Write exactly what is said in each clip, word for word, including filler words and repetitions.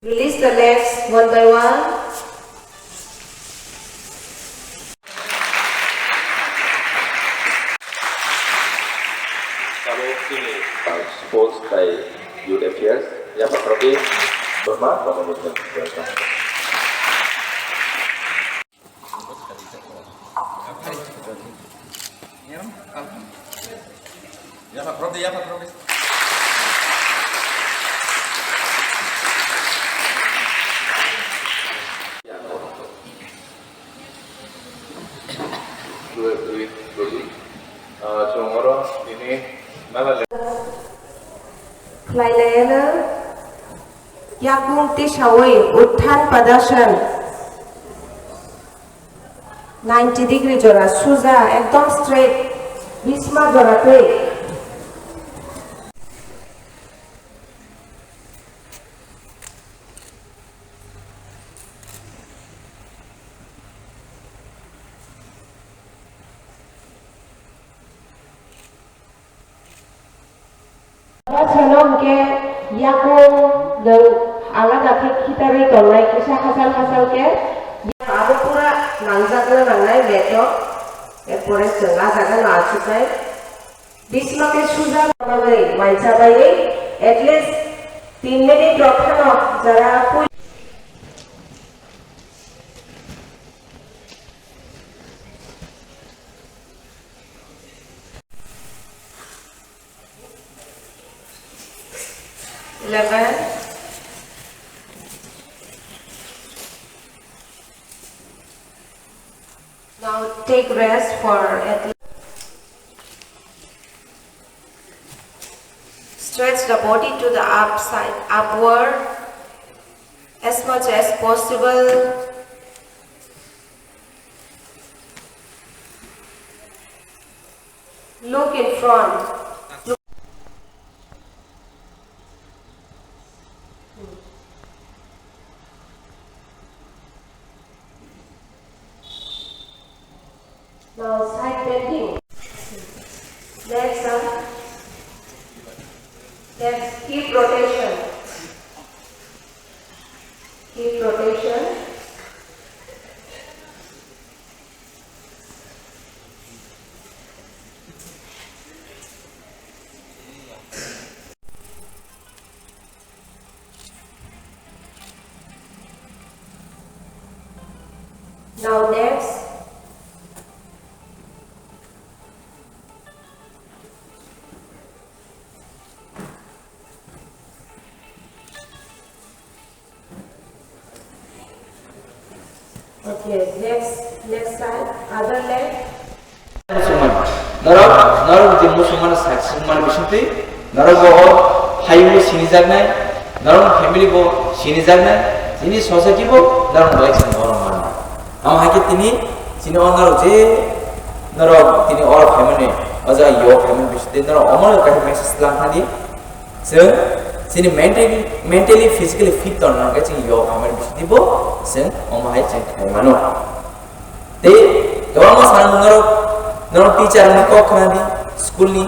Release the legs one by one. Sports by Youth Affairs, Yapa Trophy, Burma, Commonwealth Games. Chwng oro tini mala le- Khlai laiano yakung tisawi Utthan Padasana. Ninety degree jora suja, ekdom straight, bisma jora twi. Bwsano hwnkhe yakung nwng alada khe khitarwi tongnai, kisa hachal hachal khe. Abo pura nangjakna nangnai mat o, erpore chwng ah jaga no achuknai. Bisma khe suja bagwi uaisa baiwi at least tin minute rok phano jara pui. Eleven. Now take rest for at least. Stretch the body to the upside, upward, as much as possible. Look in front. Now side bending. Next up. Next, hip rotation. Hip rotation. Now next. Okay, next, next slide. Other leg. Musulman. Norok, norok je Musulman saksi mani bisingtwi, norok bo o hayung bo sinijaknai, norok family bo sinijaknai, chini society bo norok bai chini borok mano. Amo hai khe tini, chini o norok je, norok tini o family, o jaga yo family bisingtwi, norok omo kaisa message lang thani. Chwng chini mentally, mentally, physically fit tongna hwnkhe chwng yoga hamani bisingtwi bo chwng omo hai chwng khlai mano. Tei kwbangma sanmung norok, norok teacher ni kok khna di, school ni,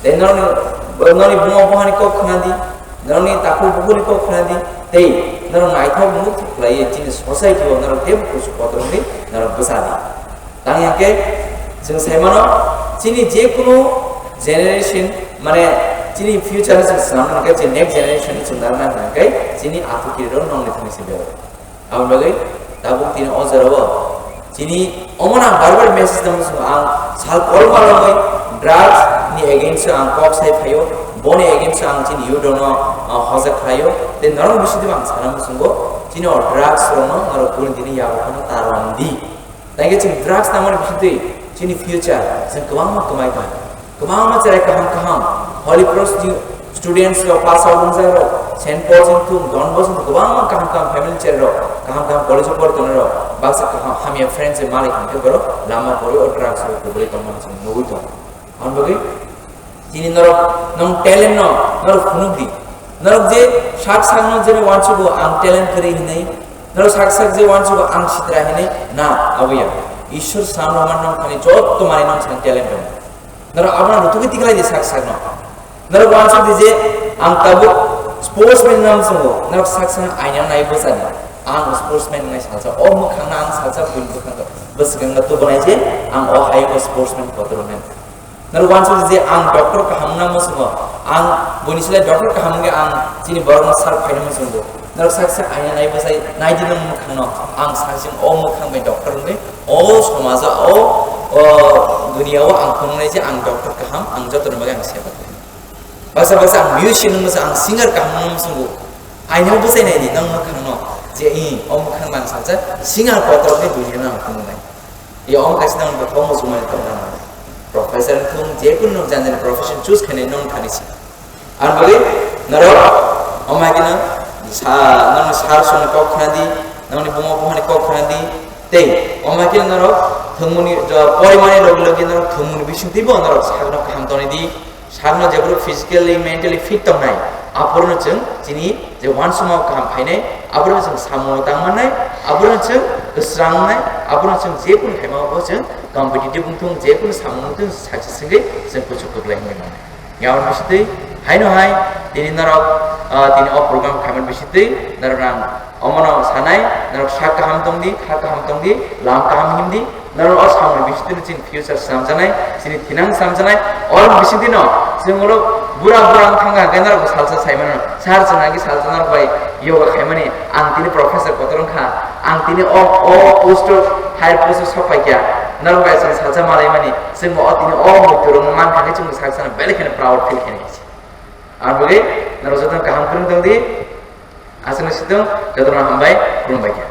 tei norok, norok ni buma buha ni kok khna di, norok ni takhuk bukhuk ni kok khna di, tei norok naithok muitu khlai chini society o norok tei kusu kotor wngwi norok bwsa di. Tang ya khe chwng sai mano, chini je kunu generation, mane chini future no chwng swnam hwnkhe, chini next generation no chwng narwkna hwnkhe chini athukiri rok nongni thani se bero. Aboni bagwi tabuk tini o jora o chini omo no ang bar bar message tamo chwng ang sal kolma romwi drugs ni against o ang kok sai phaio, boni against o ang chini youth rok no, ah, hojak khlaio, tei norok bisingtwi ang sana muchungo chini o drugs rok no norok kunu dini yago phano ta romdi. Tei khe chwng drugs nangmani bisingtwi chini future chwng kwbangma kwmai tongo. Kwbangma cherai kaham kaham Holy Cross ni students rok, pass out wngjak rok, Saint Paul wngthung, Don Bosco wngthung, kwbangma kaham kaham family cherai rok, kaham kaham college o pori tongnai rok, baksa kaham hamya friends se malik hwnkhe borok lama pori o drugs rok kwbwlwi tongmani chwng nugwi tongo. Aboni bagwi chini norok, nong talent no norok phunuk di. Norok je sak sak no je uansugo ang talent kwrwi hinwi, norok sak sak je uansugo ang sitra hinwi, na, abo ya. Ishwar sam rohman nong thani jotto manwi nong thani talent dong. Norok abono rutugwi tiklai di sak sak no. Norok uansuk di je ang tabuk Sportsman nam sungo, norok saksa aina nai bwsani. Ang sportsman nai salsa, o mwkhang na ang salsa buini bwkhang to. Bwswkang na tubo nai je, ang o hai o sportsman kotor men. Norok wansuk je ang doctor kaham na musungo, ang buini sile doctor kaham nge ang chini borok no sar phaina musungo. Norok saksa aina nai bwsai, nai di nang mwkhang no, ang saksa o mwkhang bai doctor nge, o somaja, o, o duniya o ang khum nai je ang doctor kaham, ang joto ni bagwi ang seba. Baksa baksa ang musician wngmasa ang singer kaham wngmasa sungo. Aino bwsai nai di nang mwkhang no je i o mwkhang lang salsa singer kotor ni dunia nang khum nai. Ya om kaisa nang ba komo sumai tong nang. Professor thung je kun no jan jan profession choose khainai nong thani si. Ang bali naro om hai kina sa nang sar song kok khana di nang ni buma buhani kok khana di tei om hai kina naro thungmuni porimani logi logi naro thungmuni bising tibo naro sagno kaham toni di. Sakno jephru physically, mentally fit tongnai, aphuru chwng chini je uansukma kaham phainai, aphuru chwng samung tang mannai, aphuru chwng swrangnai, aphuru chwng je kunu khaima bo chwng competitive wngthung, je kunu samung wngthung, success wngwi chwng kuchuk kwplai wngwi mannai. Yaon bisitwi haino hai tini norok, ah, tini o program khaiman bisitwi norok rang Omono sanai, norok sak kaham tongdi, kha kaham tongdi, lam kaham himdi, norok o samung bisingtwi chini future samjanai, chini thinang samjanai, oro bisingtwino chwng oro bura bura wng thangkha, hwnkhe norok salsa saimano, sir chwng agi salsa norok bai yoga khaimani, ang tini professor kotor wngkha, ang tini o, o post o, higher post o sok paikha, norok bai chwng salsa malaimani, chwng bo o tini o muitu rok mankha khe chwng salsa no belai kheno proud feel khainai. Ang bagwi norok jotono kaham kwrwng tongdi. Aswkno sitwng, jotono hambai, khulumbai khe.